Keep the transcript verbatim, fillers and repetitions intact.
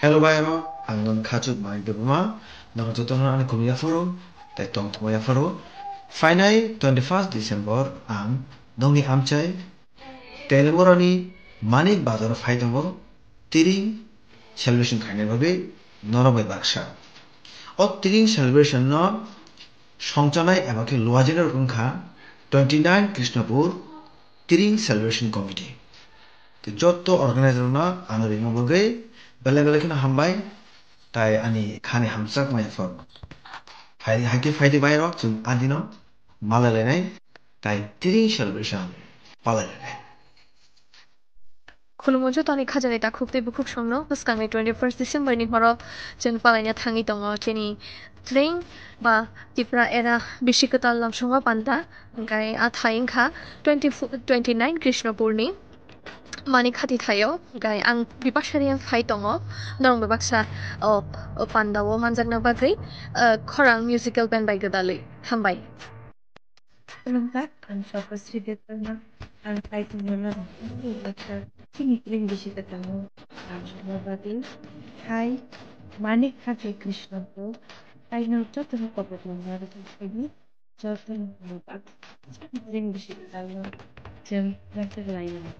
Hello bai rok, ang nong Khachuk Manik Debbarma, nong jotono ani khumui yapharo, tei tongthokma yapharo. Phainai twenty first December ang nongni amchai Telenggorani Manik Bazar phai tongo, Tiring celebration khaina bagwi norok bai baksa. O Tiring celebration no songchanai eba khe luajinai rok wngkha twenty nine Krishnapur Tiring Celebration Committee. Tei joto organizer no ano ringna bagwi belai belai kheno hambai, tai ani khani hamjakmani phor. Hai, hai khe phaidi bai rok chwng adino malai lainai, tai Tiring Celebration palai lainai. Khulumgo jotoni khajani takhuk tei bukhuk songno, bwskangni twenty first December ni horo chwng palaina thangwi tongo chini Tiring ba Tipra era bisi kwtal lamsongma panda, hwnkhe a thai wngkha twenty, twenty nine Krishnapurni Manik Khati thaio, hwnkhe ang Bipasha Reang phai tongo, norok bai baksa o, o pandao manjakna bagwi, eh, khorang musical band bai gwdalwi. Hambai. Khulumkha, ang Tapasri Debbarma, ang Kaitor Mona Rangkha, chini Tiring bisi kwtal no lamsokna bagwi hai Manik Khati Krishnapur, kaino jotono kobo tongma rwkha khaidi, jotono khulumkha. Tiring bisi kwtal no chwng rwkha lainai.